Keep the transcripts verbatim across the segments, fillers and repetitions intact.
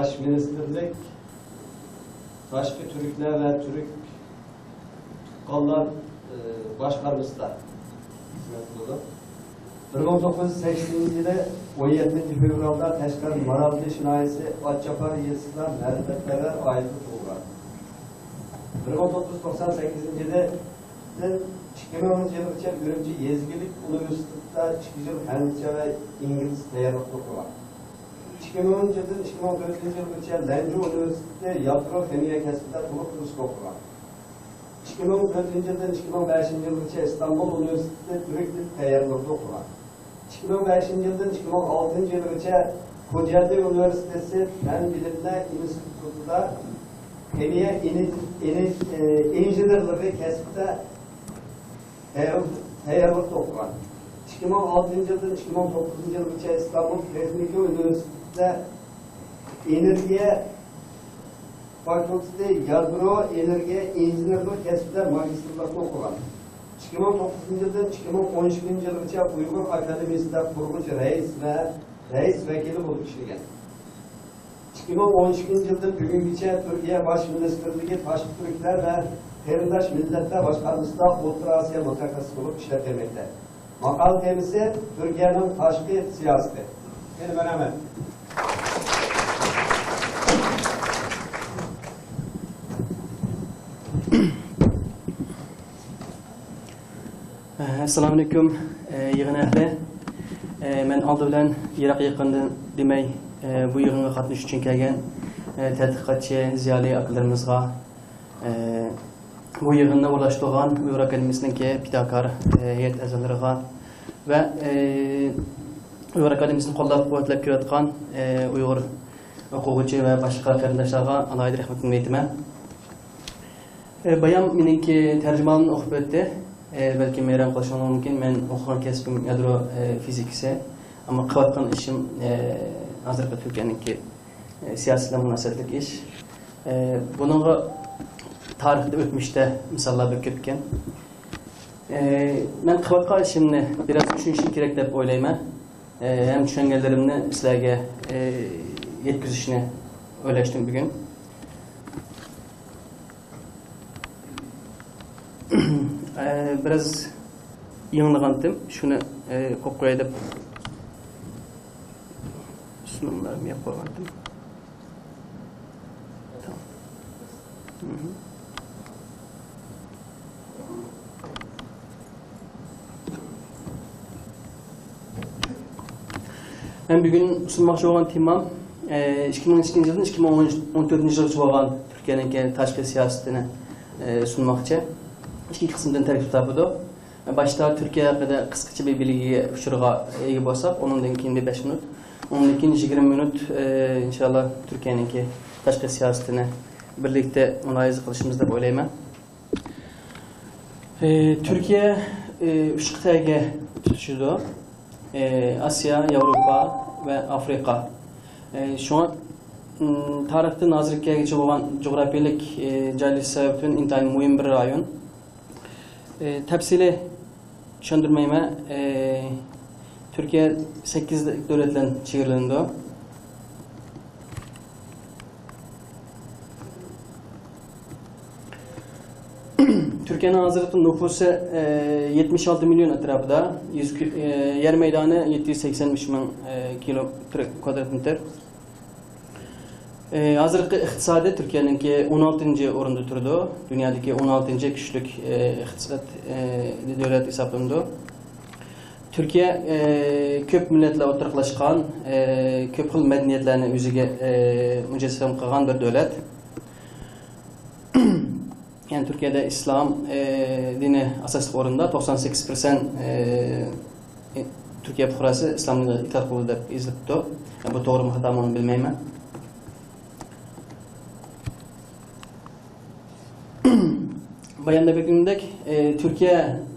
باش مىنىستىرلىك تاشقى تۈركلەر ۋە تۈرك تۇغقانلار، ئى، باشقارمىسىدا خىزمەت قىلىدۇ. بىر مىڭ توققۇز يۈز سەكسىنىنچى يىلى ئون يەتتىنچى فېۋرالدا قەشقەر مارالبېشى ناھىيەسى ئاتچاپار يېزىسىدا مەرىپەتپەرۋەر ئائىلىدە تۇغۇلغان. بىر مىڭ توققۇز يۈز توقسان سەككىزىنچى يىلى ئىككى مىڭىنچى يىلغىچە ئۈرۈمچى يېزا ئىگىلىك ئۇنىۋېرسىتېتىدا ئىككى يىل خەنزۇچە ۋە ئىنگلىز تەييارلىقىنى ئوقۇغان. ئىككى مىڭىنچى يىلدىن ئىككى مىڭ تۆتىنچى يىلغىچە لەنجۇ ئۇنىۋېرسىتېتى يادرو خىمىيە كەسپىدە تولۇق كۇرستا ئوقۇغان. ئىككى مىڭ تۆتىنچى يىلدىن ئىككى مىڭ بەشىنچى يىلغىچە ئىستانبۇل ئۇنىۋېرسىتېتى تۈرك تىل تەييارلىقىدا ئوقۇغان. ئىككى مىڭ بەشىنچى يىلدىن ئىككى مىڭ ئالتىنچى يىلغىچە كوجادى ئۇنىۋېرسىتېتى پەن بىلىملەر ئىنستىتۇتىدا خىمىيە ئىنى-، ئىنى-، ئى، ئىنژېنېرلىقى كەسپىدە تەييار-، تەييارلىقتا ئوقۇغان. ئىككى مىڭ ئالتىنچى يىلدىن ئىككى مىڭ توققۇزىنچى يىلغىچە ئىستانبۇل تېخنىكا ئۇنىۋېرسىتېتىدا ئېنېرگىيە فاكۇلتېتى يادرو ئېنېرگىيە ئىنژېنېرلىق كەسپىدە ماگىستىرلىقنى ئوقۇغان. ئىككى مىڭ توققۇزىنچى يىلدىن ئىككى مىڭ ئون ئىككىنچى يىلغىچە ئۇيغۇر ئاكادېمىيىسىدە قۇرغۇچى رەئىس ۋە رەئىس ۋەكىلى بولۇپ ئىشلىگەن. ئىككى مىڭ ئون ئىككىنچى يىلدىن بۈگۈنگىچە تۈركىيە باش مىنىستىرلىكى تاشقى تۈركلەر ۋە قېرىنداش مىللەتلەر باشقارمىسىدا ئوتتۇرا ئاسىيا مۇتەخەسسىسى بولۇپ ئىشلەپ كەلمەكتە. ماقالە تېمىسى: تۈركىيەنىڭ تاشقى سىياسىتى. يەنە مەرھەمەت. ئەسسالامۇئەلەيكۇم، يىغىن ئەھلى. مەن ئالدى بىلەن يىراق يېقىندىن دېمەي، بۇ يىغىنغا قاتنىشىش ئۈچۈن كەلگەن تەتقىقاتچى، زىيالىي ئاكىلىرىمىزغا، بۇ يىغىننى ئورۇنلاشتۇرغان ئۇيغۇر ئاكادېمىيىسىنىڭكى پىداكار ھەيئەت ئەزالىرىغا ۋە ئۇيغۇر ئاكادېمىيىسىنى قوللاپ-قۇۋۋەتلەپ كېلىۋاتقان ئۇيغۇر ئوقۇغۇچى ۋە باشقا قېرىنداشلارغا ئالاھىدە رەھمىتىمنى ئېيتىمەن. ئە، بايام مېنىڭكى تەرجىمانىمنى ئوقۇپ ئۆتتى. ئە، بەلكىم ھەيران قېلىشىڭلار مۇمكىن، مەن ئوقۇغان كەسپىم يادرو، ئە، فىزىكىسى. ئەمما قىلىۋاتقان ئىشىم، ئە، ھازىرقى تۈركىيەنىڭكى، ئە، سىياسىي بىلەن مۇناسىۋەتلىك ئىش. ئە، بۇنىڭغا تارىختا، ئۆتمۈشتە مىساللار بەك كۆپكەن. ئە، مەن قىلىۋاتقان ئىشىمنى بىراز چۈشىنىشىم كېرەك دەپ ئويلايمەن. ئە، ھەم چۈشەنگەنلىرىمنى سىلەرگە، ئە، يەتكۈزۈشنى ئويلاشتىم بۈگۈن. ئە، بىراز يېڭىلىغانتىم، شۇنى، ئە، قويۇپ قوياي دەپ سۇنۇملارنى يەپ قويغانتىم. تامام. مھم. مەن بۈگۈن سۇنماقچى بولغان تېمام، ئە، ئىككى مىڭ ئىككىنچى يىلدىن ئىككى مىڭ ئون تۆتىنچى يىلغىچە بولغان تۈركىيەنىڭكى تاشقى سىياسىتىنى، ئە، سۇنماقچى. ئىككى قىسىمدىن تەركىب تاپىدۇ. باشتا تۈركىيە ھەققىدە قىسقىچە بىر بىلگىگە، ئۇچۇرغا ئىگە بولساق، ئۇنىڭدىن كېيىن بىر بەش مىنۇت، ئۇنىڭدىن كېيىن يىگىرمە مىنۇت، ئى، ئىنشاللا تۈركىيەنىڭكى تاشقى سىياسىتىنى بىرلىكتە مۇلاھىزە قىلىشىمىز دەپ ئويلايمەن. ئى، تۈركىيە، ئى، ئۈچ قىتئەگە تۇتىشىدۇ. ئى، ئاسىيا، ياۋروپا ۋە ئافرىقا. ئى، شۇڭا، ئىم، تارىختىن ھازىرغىچە بولغان جۇغراپىيەلىك، ئى، جايلىشىش سەۋەبىدىن ئىنتايىن مۇھىم بىر رايون. ئى، تەپسىلىي چۈشەندۈرمەيمەن. ئى، تۈركىيە سەككىز دۆلەت بىلەن چېگرىلىنىدۇ. تۈركىيەنىڭ ھازىرقى نوپۇسى، ئى، يەتمىش ئالتە مىليون ئەتراپىدا، يۈز كۈ-، ئى، يەر مەيدانى يەتتە يۈز سەكسەن ئۈچ مىڭ، ئى، كىلومېتىر كۋادرات مېتىر. ئى، ھازىرقى ئىقتىسادى تۈركىيەنىڭكى ئون ئالتىنچى ئورۇندا تۇرىدۇ. دۇنيادىكى ئون ئالتىنچى كۈچلۈك، ئى، ئىقتىساد، ئى، دۆلەت ھېسابلىنىدۇ. تۈركىيە، ئى، كۆپ مىللەتلەر ئوتتۇرىغا قىلىشقان، ئى، كۆپ خىل مەدەنىيەتلەرنى ئۆزىگە، ئى، مۇجەسسەم قىلغان بىر دۆلەت. يەنى تۈركىيەدە ئىسلام، ئى، دىنى ئاساسلىق ئورۇندا، توقسان سەككىز پىرسەنت، ئى، تۈركىيە پۇقراسى ئىسلام دىنىغا ئېتىقاد قىلىدۇ دەپ يېزىلىپتۇ. بۇ توغرىمۇ خاتامۇ ئۇنى بىلمەيمەن. باياندا بەلگىلىگىنىدەك، ئى، تۈركىيە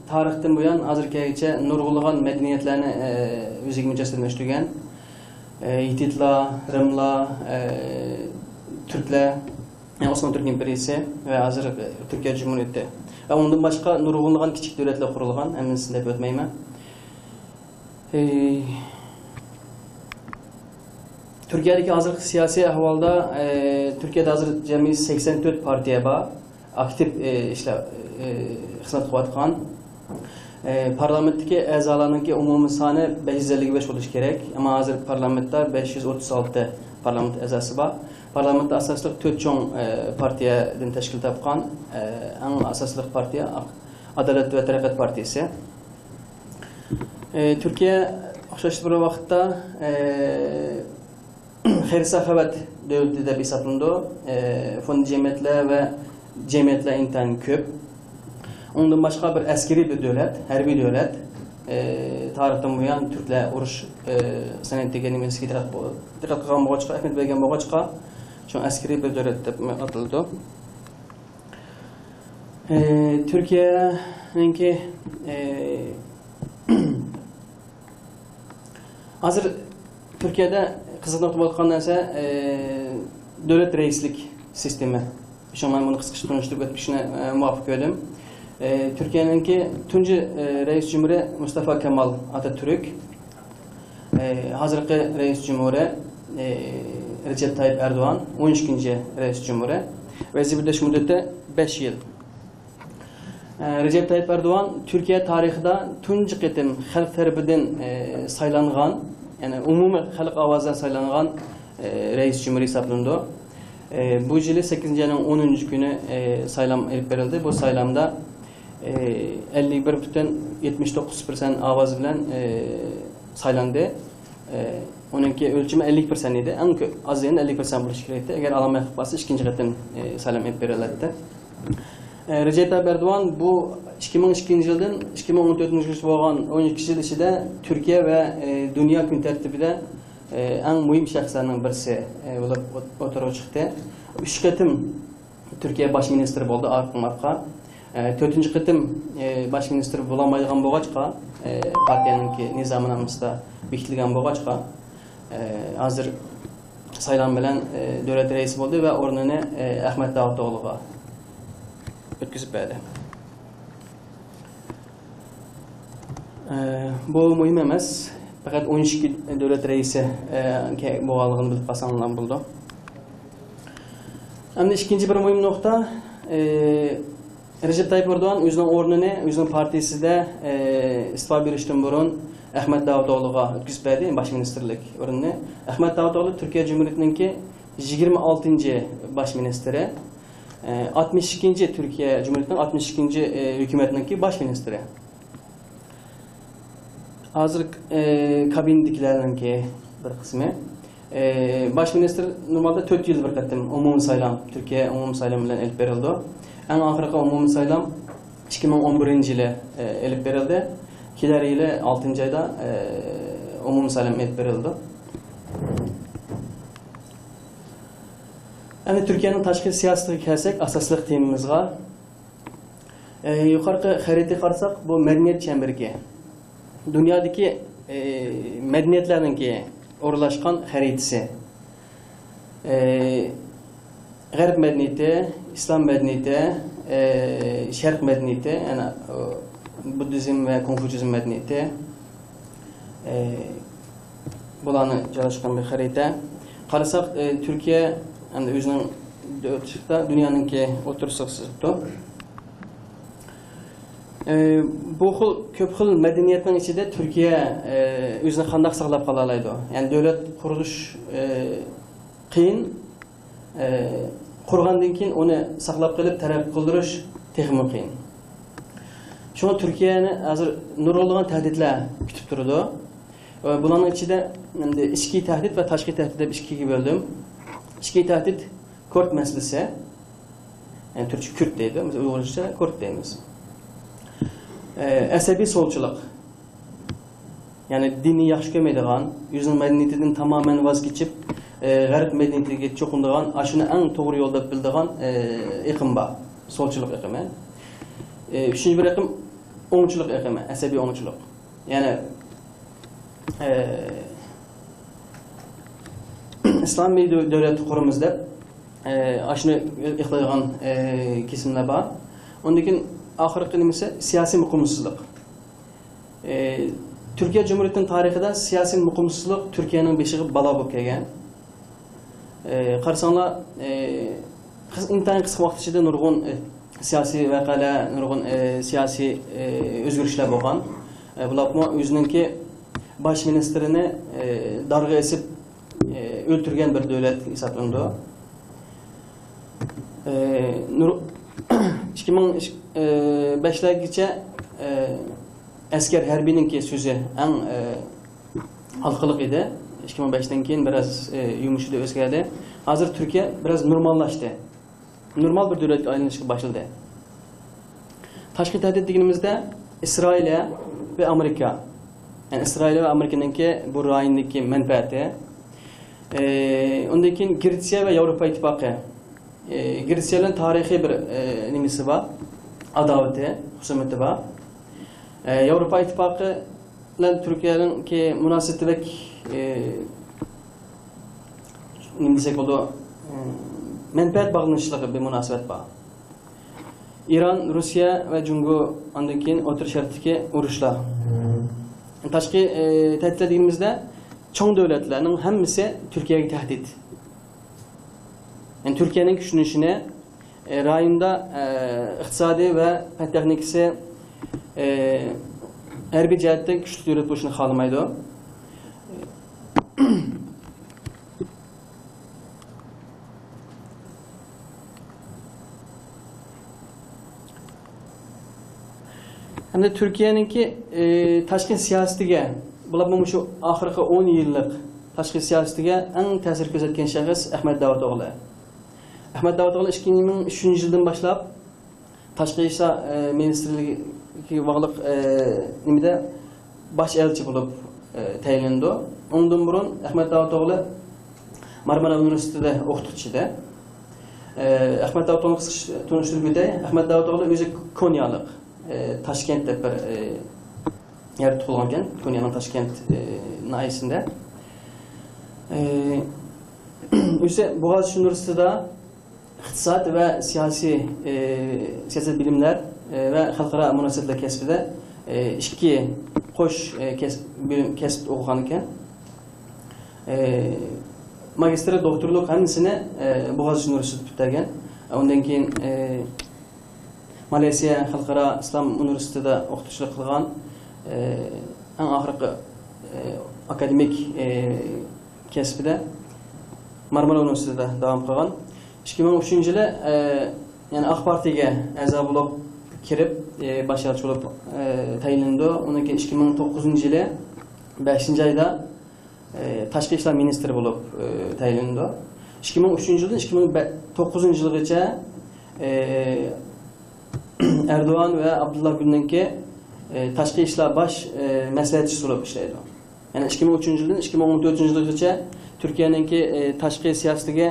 تارىختىن بۇيان ھازىرغىچە نۇرغۇنلىغان مەدەنىيەتلەرنى، ئى، ئۆزىگە مۇجەسسەملەشتۈرگەن. ئى، ھىتىتلار، رىملار، ئى، تۈركلەر، يەنى ئوسمانلى تۈرك ئىمپېرىيىسى ۋە ھازىر تۈركىيە جۇمھۇرىيىتى ۋە ئۇنىڭدىن باشقا نۇرغۇنلىغان كىچىك دۆلەتلەر قۇرۇلغان، ھەممىسىنى دەپ ئۆتمەيمەن. ئى، تۈركىيەدىكى ھازىرقى سىياسىي ئەھۋالدا، ئە، تۈركىيەدە ھازىر جەمئىي سەكسەن تۆت پارتىيە بار، ئاكتىپ، ئە، ئىشلەپ، ئە، خىزمەت قىلىۋاتقان. ئە، پارلامېنتتىكى ئەزالارنىڭكى ئومۇمىي سانى بەش يۈز ئەللىك بەش بولۇشى كېرەك، ئەمما ھازىر پارلامېنتتا بەش يۈز ئوتتۇز ئالتە پارلامېنت ئەزاسى بار. پارلامېنتتا ئاساسلىق تۆت چوڭ، ئە، پارتىيەدىن تەشكىل تاپقان، ئە، ئەڭ ئاساسلىق پارتىيە ئادالەت ۋە تەرەققىيات پارتىيىسى. ئە، تۈركىيە ئوخشاش بىر ۋاقىتتا، ئە، خەير-ساخاۋەت دۆلىتى دەپ ھېسابلىنىدۇ. ئە، فوندى جەمئىيەتلەر ۋە جەمئىيەتلەر ئىنتايىن كۆپ. ئۇنىڭدىن باشقا بىر ئەسكىرىي بىر دۆلەت، ھەربىي دۆلەت. ئە، تارىختىن بۇيان تۈركلەر ئۇرۇش، ئە، سەنئىتىگە، نېمىسىگە دىققەت، دىققەت قىلغان بولغاچقا، ئەھمىيەت بەرگەن بولغاچقا، شۇڭا ئەسكىرىي بىر دۆلەت دەپ ئاتىلىدۇ. ئە، تۈركىيەنىڭكى، ئە، ھازىر تۈركىيەدە قىزىق نۇقتا بولۇپ قالغان نەرسە، ئە، دۆلەت رەئىسلىك سىستېما. شۇڭا مەن بۇنى قىسقىچە تونۇشتۇرۇپ ئۆتۈپ كېتىشنى، ئە، مۇۋاپىق كۆردۈم. ئە، تۈركىيەنىڭكى تۇنجى، ئە، رەئىس جۇمھۇرى مۇستافا كامال ئاتاتۈرك. ئە، ھازىرقى رەئىس جۇمھۇرى، ئە، رەجەپ تايىپ ئەردوغان، ئون ئىككىنچى رەئىس جۇمھۇرى. ۋەزىپىدە تۇرۇش مۇددىتى بەش يىل. ئە، رەجەپ تايىپ ئەردوغان تۈركىيە تارىخىدا تۇنجى قېتىم خەلق تەرىپىدىن، ئە، سايلانغان، يەنى ئومۇمىي خەلق ئاۋازىدىن سايلانغان، ئە، رەئىس جۇمھۇر ھېسابلىنىدۇ. ئە، بۇ يىلى سەككىزىنچى ئاينىڭ ئونىنچى كۈنى، ئە، سايلام ئېلىپ بېرىلدى. بۇ سايلامدا، ئە، ئەللىك بىر پۈتۈن يەتمىش توققۇز پىرسەنت ئاۋاز بىلەن، ئە، سايلاندى. ئە، ئۇنىڭكى ئۆلچىمى ئەللىك پىرسەنت ئىدى. ئەڭ كۆپ، ئاز دېگەندە ئەللىك پىرسەنت بولۇشى كېرەك ئىدى. ئەگەر ئالالماي قالسا، ئىككىنچى قېتىم، ئە، سايلام ئېلىپ بېرىلەتتى. ئە، رەجەپ تايىپ ئەردوغان بۇ ئىككى مىڭ ئىككىنچى يىلدىن ئىككى مىڭ ئون تۆتىنچى يىلغىچە بولغان ئون ئىككى يىل ئىچىدە تۈركىيە ۋە، ئە، دۇنيا كۈن تەرتىپىدە، ئە، ئەڭ مۇھىم شەخسلەرنىڭ بىرسى، ئە، بولۇپ ئوت-، ئوتتۇرىغا چىقتى. ئۈچ قېتىم تۈركىيە باش مىنىستىرى بولدى ئارقىمۇ ئارقا. ئە، تۆتىنچى قېتىم، ئە، باش مىنىستىر بولالمايدىغان بولغاچقا، ئە، پارتىيەنىڭكى نىزامنامىسىدا بېكىتىلگەن بولغاچقا، ئە، ھازىر سايلام بىلەن، ئە، دۆلەت رەئىسى بولدى ۋە ئورنىنى، ئە، ئەخمەت داۋۇتئوغلۇغا ئۆتكۈزۈپ بەردى. ئە، بۇ مۇھىم ئەمەس. پەقەت ئون ئىككى دۆلەت رەئىسى، ئە، كە-، بولغانلىقىنى بىلىپ قالساڭلار بولىدۇ. ئەمدى ئىككىنچى بىر مۇھىم نۇقتا، ئە، رەجەپ تايىپ ئەردوغان ئۆزىنىڭ ئورنىنى ئۆزىنىڭ پارتىيىسىدە، ئە، ئىستېپا بېرىشتىن بۇرۇن ئەخمەت داۋۇتئوغلۇغا ئۆتكۈزۈپ بەردى باش مىنىستىرلىك ئورنىنى. ئەخمەت داۋۇتئوغلۇ تۈركىيە جۇمھۇرىيىتىنىڭكى يىگىرمە ئالتىنچى باش مىنىستىرى، ئە، ئاتمىش ئىككىنچى تۈركىيە جۇمھۇرىيىتىنىڭ ئاتمىش ئىككىنچى، ئە، ھۆكۈمەتنىڭكى باش مىنىستىرى. ھازىر، ئە، كابىنېتتىكىلەرنىڭكى بىر قىسمى. ئە، باش مىنىستىر نورمالدا تۆت يىلدا بىر قېتىم ئومۇمىي سايلام، تۈركىيە ئومۇمىي سايلام بىلەن ئېلىپ بېرىلىدۇ. ئەڭ ئاخىرقى ئومۇمىي سايلام ئىككى مىڭ ئون بىرىنچى يىلى، ئە، ئېلىپ بېرىلدى. كېلەر يىلى ئالتىنچى ئايدا، ئە، ئومۇمىي سايلام ئېلىپ بېرىلىدۇ. ئەمدى تۈركىيەنىڭ تاشقى سىياسىتىگە كەلسەك، ئاساسلىق تېمىمىزغا، ئە، يۇقىرىقى خەرىتىگە قارىساق، بۇ مەدەنىيەت چەمبىرىكى. دۇنيادىكى، ئە، مەدەنىيەتلەرنىڭكى ئورۇنلاشقان خەرىتىسى. ئە، غەرب مەدەنىيىتى، ئىسلام مەدەنىيىتى، ئە، شەرق مەدەنىيىتى، يەنى، ئە، بۇددىزم ۋە كونفۇتسىزم مەدەنىيىتى، ئە، بۇلارنى جايلاشقان بىر خەرىتە. قارىساق، ئە، تۈركىيە ئەمدى ئۆزىنىڭ دۆلىتىدە دۇنيانىڭكى ئوتتۇرىسىغا سىزىپتۇ. ئە، بۇ خىل، كۆپ خىل مەدەنىيەتنىڭ ئىچىدە تۈركىيە، ئە، ئۆزىنى قانداق ساقلاپ قالالايدۇ؟ يەنى دۆلەت قۇرۇلۇش، ئە، قىيىن. ئە، قۇرغاندىن كېيىن ئۇنى ساقلاپ قېلىپ تەرەققىي قىلدۇرۇش تېخىمۇ قىيىن. شۇڭا تۈركىيەنى ھازىر نۇرغۇنلىغان تەھدىتلەر كۈتۈپ تۇرىدۇ. ۋە بۇلارنىڭ ئىچىدە ئەمدى ئىچكى تەھدىت ۋە تاشقى تەھدىت دەپ ئىككىگە بۆلدۈم. ئىچكى تەھدىت كۇرد مەسىلىسى. يەنى تۈركچە كۈرد دەيدۇ، بىز ئۇيغۇرچە كۇرد دەيمىز. ئە، ئەسەبىي سولچىلىق. يەنى دىننى ياخشى كۆرمەيدىغان، ئۆزىنىڭ مەدەنىيىتىدىن تامامەن ۋاز كېچىپ، ئە، غەرب مەدەنىيىتىگە چوقۇنىدىغان، ئاشۇنى ئەڭ توغرا يول دەپ بىلىدىغان، ئە، ئېقىم بار. سولچىلىق ئېقىمى. ئە، ئۈچىنچى بىر ئېقىم ئوڭچىلىق ئېقىمى، ئەسەبىي ئوڭچىلىق. يەنى، ئە، ئىسلامىي دۆ-، دۆلەت قۇرىمىز دەپ، ئە، ئاشۇنى ئېقلايدىغان، ئە، كېسىملەر بار. ئۇندىن كېيىن ئاخىرقى نېمىسى؟ سىياسىي مۇقىمسىزلىق. ئى، تۈركىيە جۇمھۇرىيىتىنىڭ تارىخىدا سىياسىي مۇقىمسىزلىق تۈركىيەنىڭ بېشىغا بالا بولۇپ كەلگەن. ئى، قارىساڭلار، ئى، قىس-، ئىنتايىن قىسقا ۋاقىت ئىچىدە نۇرغۇن، ئى، سىياسىي ۋەقەلەر، نۇرغۇن، ئى، سىياسىي، ئى، ئۆزگىرىشلەر بولغان. ئى، بولۇپمۇ ئۆزىنىڭكى باش مىنىستىرىنى، ئى، دارغا ئېسىپ، ئى، ئۆلتۈرگەن بىر دۆلەت ھېسابلىنىدۇ. ئى، نۇر-، ئىككى مىڭ بەشلەرگىچە، ئى، ئەسكەر ھەربىينىڭكى سۆزى ئەڭ، ئى، ھالقىلىق ئىدى. ئىككى مىڭ بەشتىن كېيىن بىراز، ئى، يۇمشىدى، ئۆزگەردى. ھازىر تۈركىيە بىراز نورماللاشتى. نورمال بىر دۆلەتكە ئايلىنىشقا باشلىدى. تاشقى تەھدىت دېگىنىمىزدە ئىسرائىلىيە ۋە ئامېرىكا. يەنى ئىسرائىلىيە ۋە ئامېرىكىنىڭكى بۇ رايوندىكى مەنپەئەتى. ئى، ئۇندىن كېيىن گرېتسىيە ۋە ياۋروپا ئىتتىپاقى. ئى، گرېتسىيە بىلەن تارىخىي بىر، ئى، نېمىسى بار، ئاداۋىتى، خۇسۇمىتى بار. ئى، ياۋروپا ئىتتىپاقى بىلەن تۈركىيەنىڭكى مۇناسىۋىتى بەك، ئى، نېمە دېسەك بولىدۇ، ئى، مەنپەئەت باغلىنىشلىق بىر مۇناسىۋەت بار. ئىران، روسىيە ۋە جۇڭگو، ئاندىن كېيىن ئوتتۇرا شەرقتىكى ئۇرۇشلار. تاشقى، ئى، تەھدىتلەر دېگىنىمىزدە چوڭ دۆلەتلەرنىڭ ھەممىسى تۈركىيەگە تەھدىت. يەنى تۈركىيەنىڭ كۈچلىنىشىنى، ئى، رايوندا، ئى، ئىقتىسادىي ۋە پەن تېخنىكىسى، ئى، ھەربىي جەھەتتە كۈچلۈك دۆلەت بولۇشىنى خالىمايدۇ. ھەمدە تۈركىيەنىڭكى، ئى، تاشقى سىياسىتىگە، بولۇپمۇ مۇشۇ ئاخىرقى ئون يىللىق تاشقى سىياسىتىگە ئەڭ تەسىر كۆرسەتكەن شەخس ئەخمەت داۋۇتئوغلى. ئەخمەت داۋۇتئوغلى ئىككى مىڭ ئۈچىنچى يىلدىن باشلاپ تاشقى ئىشلار، ئى، مىنىستىرلىكىگە باغلىق، ئى، نېمىدە باش ئەلچى بولۇپ، ئى، تەيىنلىنىدۇ. ئۇنىڭدىن بۇرۇن ئەخمەت داۋۇتئوغلى مارمارا ئۇنىۋېرسىتېتىدا ئوقۇتقۇچى ئىدى. ئى، ئەخمەت داۋۇتئوغلىنى قىسقىچە تونۇشتۇرۇپ ئۆتەي. ئەخمەت داۋۇتئوغلى ئۆزى كونيالىق، ئى، تاشكەنت دەپ بىر، ئى، يەردە تۇغۇلغانكەن، كونيانىڭ تاشكەنت، ئى، ناھىيەسىندە. ئى، ئۆزى بوغازچى ئۇنىۋېرسىتېتىدا ئىقتىساد ۋە سىياسىي، ئى، سىياسەت بىلىملەر، ئى، ۋە خەلقئارا مۇناسىۋەتلەر كەسپىدە، ئى، ئىككى قوش، ئى، كەس-، بۆلۈم، كەسىپتە ئوقۇغانىكەن. ئى، ماگىستىر، دوكتورلۇق ھەممىسىنى، ئى، بوغازچى ئۇنىۋېرسىتېتىدا پۈتتۈرگەن. ئۇندىن كېيىن، ئى، مالايسىيا خەلقئارا ئىسلام ئۇنىۋېرسىتېتىدا ئوقۇتقۇچىلىق قىلغان، ئى، ئەڭ ئاخىرقى، ئى، ئاكادېمىك، ئى، كەسپىدە مارمارا ئۇنىۋېرسىتېتىدا داۋام قىلغان. ئىككى مىڭ ئۈچىنچى يىلى، ئى، يەنە ئاق پارتىيەگە ئەزا بولۇپ كىرىپ، ئى، باش ئەلچى بولۇپ، ئى، تەيىنلىنىدۇ. ئۇندىن كېيىن ئىككى مىڭ توققۇزىنچى يىلى بەشىنچى ئايدا، ئى، تاشقى ئىشلار مىنىستىرى بولۇپ، ئى، تەيىنلىنىدۇ. ئىككى مىڭ ئۈچىنچى يىلدىن ئىككى مىڭ توققۇزىنچى يىلغىچە، ئى، ئەردوغان ۋە ئابدۇللا گۈلنىڭكى، ئى، تاشقى ئىشلار باش، ئى، مەسلىھەتچىسى بولۇپ ئىشلەيدۇ. يەنى ئىككى مىڭ ئۈچىنچى يىلدىن ئىككى مىڭ ئون تۆتىنچى يىلغىچە تۈركىيەنىڭكى، ئى، تاشقى سىياسىتىگە،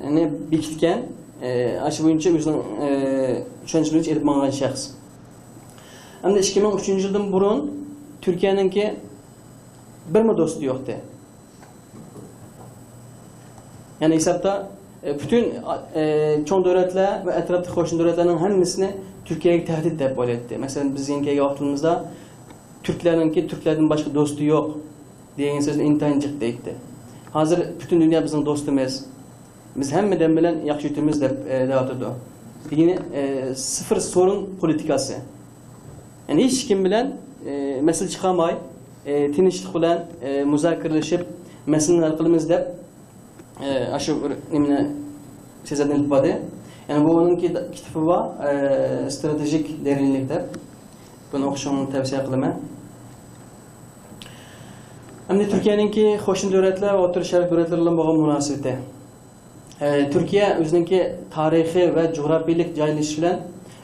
يەنى بېكىتكەن، ئى، ئاشۇ بويىچە ئۆزىنىڭ، ئى، چۈشەنچە بويىچە ئېلىپ ماڭغان شەخس. ئەمدى ئىككى مىڭ ئۈچىنچى يىلدىن بۇرۇن تۈركىيەنىڭكى بىرمۇ دوستى يوقتى. يەنى ھېسابتا، ئى، پۈتۈن، ئى، چوڭ دۆلەتلەر ۋە ئەتراپتىكى قوشنا دۆلەتلەرنىڭ ھەممىسىنى تۈركىيەگە تەھدىت دەپ ئويلايتتى. مەسىلەن، بىز يېڭى كەلگەن ۋاقتىمىزدا تۈركلەرنىڭكى تۈركلەردىن باشقا دوستى يوق دېگەن سۆزنى ئىنتايىن جىق دەيتتى. ھازىر پۈتۈن دۇنيا بىزنىڭ دوستىمىز. بىز ھەممە دەم بىلەن ياخشى يۈتىمىز دەپ، ئى، دەۋاتىدۇ. دېگىنى، ئى، سىفىر سورۇن پولىتىكاسى. يەنى ھېچكىم بىلەن، ئى، مەسىلە چىقارماي، ئى، تىنچلىق بىلەن، ئى، مۇزاكىرىلىشىپ مەسىلىنى ھەل قىلىمىز دەپ، ئى، ئاشۇ بىر نېمىنى سىياسەتنى ئېلىپ باردى. يەنى بۇ ئۇنىڭكى كىتابى بار، ئى، ستراتېژىك دەرىنلىك دەپ. بۇنى ئوقۇشۇڭنى تەۋسىيە قىلىمەن. ئەمدى تۈركىيەنىڭكى قوشنا دۆلەتلەر ۋە ئوتتۇرا شەرق دۆلەتلىرى بىلەن بولغان مۇناسىۋىتى. ئى، تۈركىيە ئۆزىنىڭكى تارىخىي ۋە جۇغراپىيىلىك جايلىشىشى بىلەن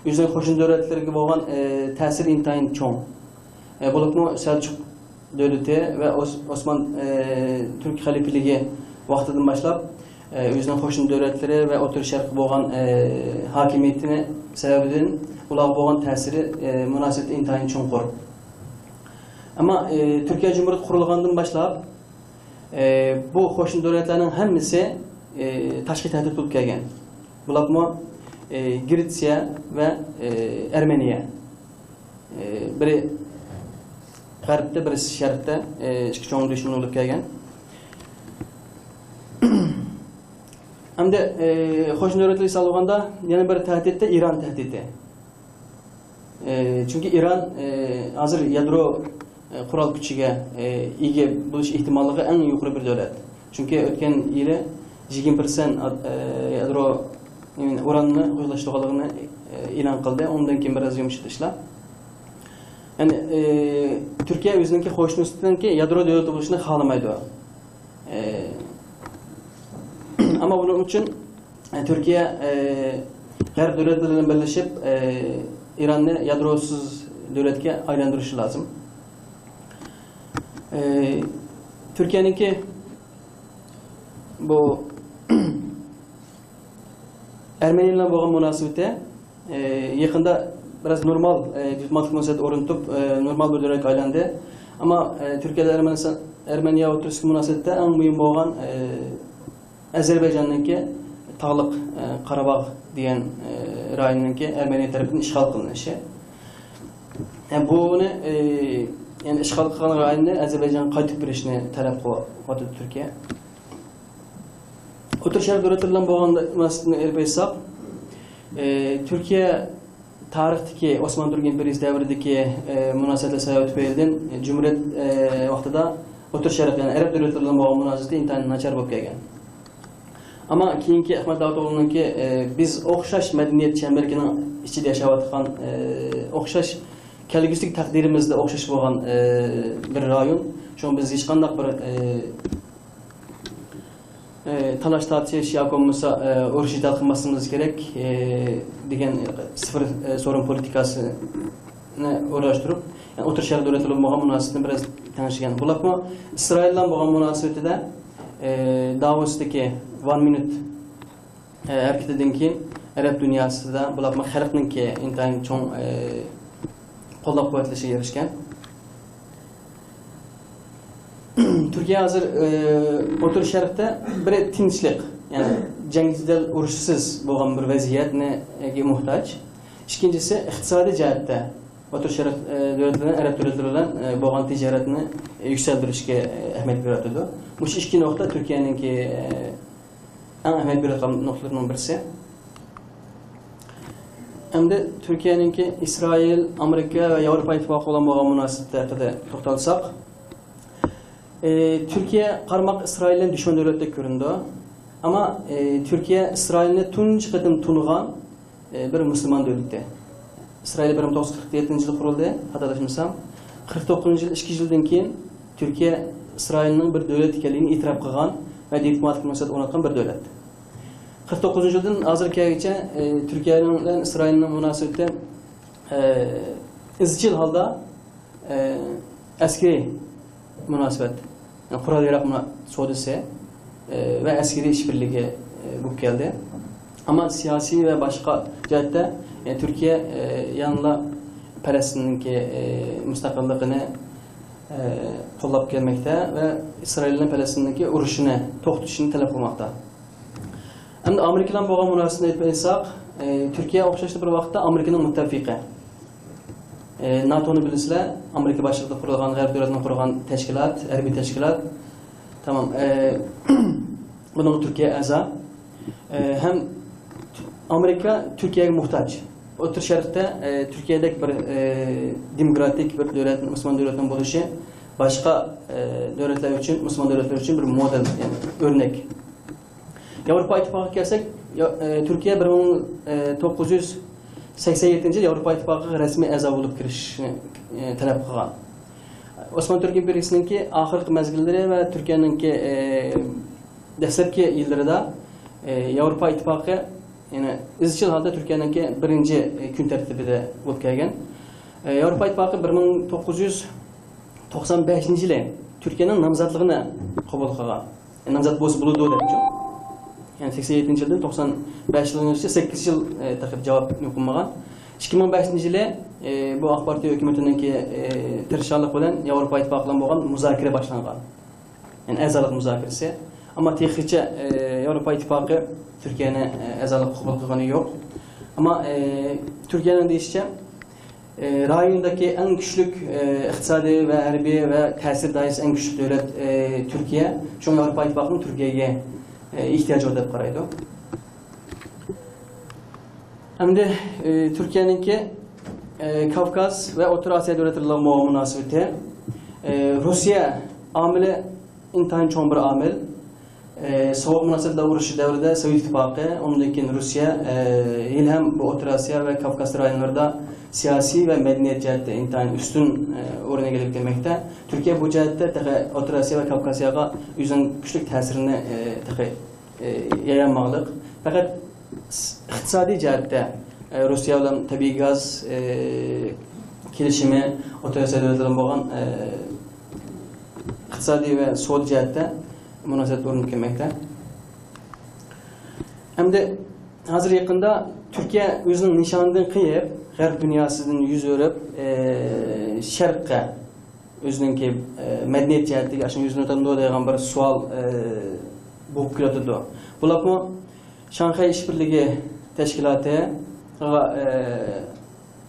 ئۆزىنىڭ قوشنا دۆلەتلىرىگە بولغان، ئى، تەسىرى ئىنتايىن چوڭ. ئى، بولۇپمۇ سەلچۇق دۆلىتى ۋە ئوس-، ئوسمان، ئى، تۈرك خەلىپىلىكى ۋاقتىدىن باشلاپ، ئى، ئۆزىنىڭ قوشنا دۆلەتلىرى ۋە ئوتتۇرا شەرققە بولغان، ئى، ھاكىمىيىتىنى سەۋەبىدىن ئۇلارغا بولغان تەسىرى، ئى، مۇناسىۋىتى ئىنتايىن چوڭقۇر. ئەمما، ئى، تۈركىيە جۇمھۇرىيىتى قۇرۇلغاندىن باشلاپ، ئى، بۇ قوشنا دۆلەتلەرنىڭ ھەممىسى، ئى، تاشقى تەھدىت بولۇپ كەلگەن. بولۇپمۇ، ئى، گرېتسىيە ۋە، ئى، ئەرمېنىيە. ئى، بىرى غەربتە، بىرسى شەرقتە، ئى، ئىككى چوڭ دۈشمەن بولۇپ كەلگەن. ئەمدى، ئى، قوشنا دۆلەتلەر ھېسابلىغاندا يەنە بىر تەھدىتتە ئىران تەھدىتى. ئى، چۈنكى ئىران، ئى، ھازىر يادرو، ئى، قورال كۈچىگە، ئى، ئىگە بولۇش ئېھتىماللىقى ئەڭ يۇقىرى بىر دۆلەت. چۈنكى ئۆتكەن يىلى يىگىرمە پىرسەنت ئات-، ئى، يادرو، ئى، ئۇراننى قوشلاشتۇرغانلىقىنى، ئى، ئېلان قىلدى. ئۇنىڭدىن كېيىن بىر ئاز يۇمشىدى ئىشلار. يەنى، ئى، تۈركىيە ئۆزىنىڭكى قوشنىسىنىڭكى يادرو دۆلىتى بولۇشىنى خالىمايدۇ. ئى، ئەمما بۇنىڭ ئۈچۈن، ئى، تۈركىيە، ئى، غەرب دۆلەتلىرى بىلەن بىرلىشىپ، ئى، ئىراننى يادروسىز دۆلەتكە ئايلاندۇرۇشى لازىم. ئى، تۈركىيەنىڭكى بۇ ئەرمېنىيە بىلەن بولغان مۇناسىۋىتى، ئى، يېقىندا بىراز نورمال، ئى، دىپلوماتىك مۇناسىۋەت ئورنىتىپ، ئى، نورمال بىر دۆلەتكە ئايلاندى. ئەمما، ئى، تۈركىيە بىلەن ئەرمەنىستان، ئەرمېنىيە ئوتتۇرىسىدىكى مۇناسىۋەتتە ئەڭ مۇھىم بولغان، ئى، ئەزەربەيجاننىڭكى تاغلىق، ئى، قاراباغ دېگەن، ئى، رايوننىڭكى ئەرمېنىيە تەرىپىدىن ئىشغال قىلىنىشى. يەنى بۇنى، ئى، يەنى ئىشغال قىلغان رايوننى ئەزەربەيجانغا قايتۇرۇپ بېرىشنى تەلەپ قىلىۋاتىدۇ تۈركىيە. ئوتتۇرا شەرق دۆلەتلىرى بىلەن بولغان مۇناسىۋىتىنى ئېلىپ ئېيتساق، ئى، تۈركىيە تارىختىكى ئوسمان تۈرك ئىمپېرىيىسى دەۋرىدىكى، ئى، مۇناسىۋەتلەر سەۋەبى تۈپەيلىدىن، ئى، جۇمھۇرىيەت، ئى، ۋاقتىدا ئوتتۇرا شەرق، يەنى ئەرەب دۆلەتلىرى بىلەن بولغان مۇناسىۋىتى ئىنتايىن ناچار بولۇپ كەلگەن. ئەمما كېيىنكى ئەخمەت داۋۇتئوغلۇنىڭكى، ئى، بىز ئوخشاش مەدەنىيەت چەمبىرىكىنىڭ ئىچىدە ياشاۋاتقان، ئى، ئوخشاش كەلگۈسىدىكى تەقدىرىمىزدە ئوخشاش بولغان، ئى، بىر رايون. شۇڭا بىز ھېچقانداق بىر، ئى، ئى، تالاش تارتىش ياكى بولمىسا، ئى، ئۇرۇش جېدەل قىلماسلىقىمىز كېرەك، ئى، دېگەن سىفىر، ئى، سورۇن پولىتىكاسىنى ئورۇنلاشتۇرۇپ، يەنى ئوتتۇرا شەرق دۆلەتلىرى بىلەن بولغان مۇناسىۋىتىنى بىراز تەڭشىگەن. بولۇپمۇ ئىسرائىل بىلەن بولغان مۇناسىۋىتىدە، ئى، داۋوستىكى ۋان مىنىت، ئى، ھەرىكىتىدىن كېيىن ئەرەب دۇنياسىدا بولۇپمۇ خەلقنىڭكى ئىنتايىن چوڭ، ئى، قوللاپ قۇۋۋەتلىشىگە ئېرىشكەن. تۈركىيە ھازىر، ئى، ئوتتۇرا شەرقتە بىر تىنچلىق، يەنى جەڭ جېدەل ئۇرۇشسىز بولغان بىر ۋەزىيەتنىگە موھتاج. ئىككىنچىسى، ئىقتىسادىي جەھەتتە ئوتتۇرا شەرق، ئى، دۆلەتلىرى بىلەن، ئەرەب دۆلەتلىرى بىلەن، ئى، بولغان تىجارەتنى يۈكسەلدۈرۈشكە، ئى، ئەھمىيەت بېرىۋاتىدۇ. مۇشۇ ئىككى نۇقتا تۈركىيەنىڭكى، ئى، ئەڭ ئەھمىيەت بېرىۋاتقان نۇقتىلىرىنىڭ بىرسى. ئەمدى تۈركىيەنىڭكى ئىسرائىل، ئامېرىكا ۋە ياۋروپا ئىتتىپاقى بىلەن بولغان مۇناسىۋىتى ھەققىدە توختالساق، ئى، تۈركىيە قارىماق ئىسرائىل بىلەن دۈشمەن دۆلەتتەك كۆرۈنىدۇ. ئەمما، ئى، تۈركىيە ئىسرائىلنى تۇنجى قېتىم تونۇغان، ئى، بىر مۇسۇلمان دۆلىتى. ئىسرائىل بىر مىڭ توققۇز يۈز قىرىق يەتتىنچى يىلى قۇرۇلدى، خاتالاشمىسام. قىرىق توققۇزىنچى يىل، ئىككى يىل يىلدىن كېيىن تۈركىيە ئىسرائىلنىڭ بىر دۆلەت ئىكەنلىكىنى ئېتىراپ قىلغان ۋە دىپلوماتىك مۇناسىۋەت ئورناتقان بىر دۆلەت. قىرىق توققۇزىنچى يىلدىن ھازىرغىچە، ئى، تۈركىيەنىڭ بىلەن ئىسرائىلنىڭ مۇناسىۋىتى، ئى، ئىزچىل ھالدا، ئى، ئەسكىرىي مۇناسىۋەت، يەنى قورال-ياراغ مۇنا-، سودىسى، ئى، ۋە ئەسكىرىي ئىشبىرلىكى، ئى، بولۇپ كەلدى. ئەمما سىياسىي ۋە باشقا جەھەتتە، ئى، تۈركىيە، ئى، يەنىلا پەلەستىننىڭكى، ئى، مۇستەقىللىقىنى، ئى، قوللاپ كەلمەكتە ۋە ئىسرائىلنىڭ پەلەستىندىكى ئۇرۇشىنى توختىتىشىنى تەلەپ قىلماقتا. ئەمدى ئامېرىكا بىلەن بولغان مۇناسىۋىتىنى ئېلىپ ئېيتساق، ئى، تۈركىيە ئوخشاشلا بىر ۋاقىتتا ئامېرىكىنىڭ مۇتتەپىقى. ئى، ناتونى بىلىسىلەر، ئامېرىكا باشلىقىدا قۇرۇلغان، غەرب دۆلەتنىڭ قۇرغان تەشكىلات، ھەربىي تەشكىلات. تامام. ئى، بۇنىڭغا تۈركىيە ئەزا. ئى، ھەم ئامېرىكا تۈركىيەگە موھتاج. ئوتتۇرا شەرقتە، ئى، تۈركىيەدەك بىر، ئى، دېموكراتىك بىر دۆلەت، مۇسۇلمان دۆلەتنىڭ بولۇشى باشقا، ئى، دۆلەتلەر ئۈچۈن، مۇسۇلمان دۆلەتلەر ئۈچۈن بىر مودېل، يەنى ئۆرنەك. ياۋروپا ئىتتىپاقىغا كەلسەك، يا-، ئى، تۈركىيە بىر مىڭ توققۇز يۈز سەكسەن يەتتىنچى يىل ياۋروپا ئىتتىپاقىغا رەسمىي ئەزا بولۇپ كىرىشنى، ئى، تەلەپ قىلغان. ئوسمان تۈرك ئىمپېرىيىسىنىڭكى ئاخىرقى مەزگىللىرى ۋە تۈركىيەنىڭكى، ئى، دەسلەپكى يىللىرىدا، ئى، ياۋروپا ئىتتىپاقى، يەنى ئىزچىل ھالدا تۈركىيەنىڭكى بىرىنچى، ئى، كۈن تەرتىپىدە بولۇپ كەلگەن. ئى، ياۋروپا ئىتتىپاقى بىر مىڭ توققۇز يۈز توقسان بەشىنچى يىلى تۈركىيەنىڭ نامزاتلىقىنى قوبۇل قىلغان. نامزات بولسا بولىدۇ دەپچۇ. يەنى سەكسەن يەتتىنچى يىلدىن توقسان بەش يىلغىچە سەككىز يىل، ئى، تېخى جاۋاب يوقالمىغان. ئىككى مىڭ بەشىنچى يىلى، ئى، بۇ ئاق پارتىيە ھۆكۈمىتىنىڭكى، ئى، تىرىشچانلىقى بىلەن ياۋروپا ئىتتىپاقى بىلەن بولغان مۇزاكىرە باشلانغان. يەنى ئەزالىق مۇزاكىرىسى. ئەمما تېخىچە، ئى، ياۋروپا ئىتتىپاقى تۈركىيەنى، ئى، ئەزالىققا قوبۇل قىلغىنى يوق. ئەمما، ئى، تۈركىيەنىڭ دېيىشىچە، ئى، رايوندىكى ئەڭ كۈچلۈك، ئى، ئىقتىسادىي ۋە ھەربىي ۋە تەسىر دائىرىسى ئەڭ كۈچلۈك دۆلەت، ئى، تۈركىيە. شۇڭا ياۋروپا ئىتتىپاقىنىڭ تۈركىيەگە، ئېھتىياجى بار دەپ قارايدۇ. ئەمدى، ئى، تۈركىيەنىڭكى، ئى، كاۋكاز ۋە ئوتتۇرا ئاسىيا دۆلەتلىرى بىلەن بولغان مۇناسىۋىتى. ئى، روسىيە ئامىلى ئىنتايىن چوڭ بىر ئامىل. ئى، سوۋېت مۇناسىۋەتلەر ئۇرۇشى دەۋرىدە سوۋېت ئىتتىپاقى، ئۇنىڭدىن كېيىن روسىيە، ئى، ھېلىھەم بۇ ئوتتۇرا ئاسىيا ۋە كاۋكاز رايونلىرىدا سىياسىي ۋە مەدەنىيەت جەھەتتە ئىنتايىن ئۈستۈن، ئى، ئورۇن ئىگىلەپ كەلمەكتە. تۈركىيە بۇ جەھەتتە تېخى ئوتتۇرا ئاسىيا ۋە كاۋكازىياغا ئۆزىنىڭ كۈچلۈك تەسىرىنى، ئى، تېخى ئى، يايالماقلىق. پەقەت ئىقتىسادىي جەھەتتە، ئى، روسىيە بىلەن تەبىئىي گاز، ئى، كېلىشىمى، ئوتتۇرا ئاسىيا دۆلەتلىرى بىلەن بولغان، ئى، ئىقتىسادىي ۋە سودا جەھەتتە مۇناسىۋەت ئورنىتىپ كەلمەكتە. ئەمدى ھازىر يېقىندا تۈركىيە ئۆزىنىڭ نىشانىدىن قېيىپ، غەرب دۇنياسىدىن يۈز ئۆرۈپ، ئى، شەرققە ئۆزىنىڭكى، ئى، مەدەنىيەت جەھەتتىكى ئاشۇ يۈزىنى تۇتامدۇ دەيدىغان بىر سوئال، ئى، بولۇپ كېلىۋاتىدۇ. بولۇپمۇ شاڭخەي ئىشبىرلىكى تەشكىلاتىغا، ئى،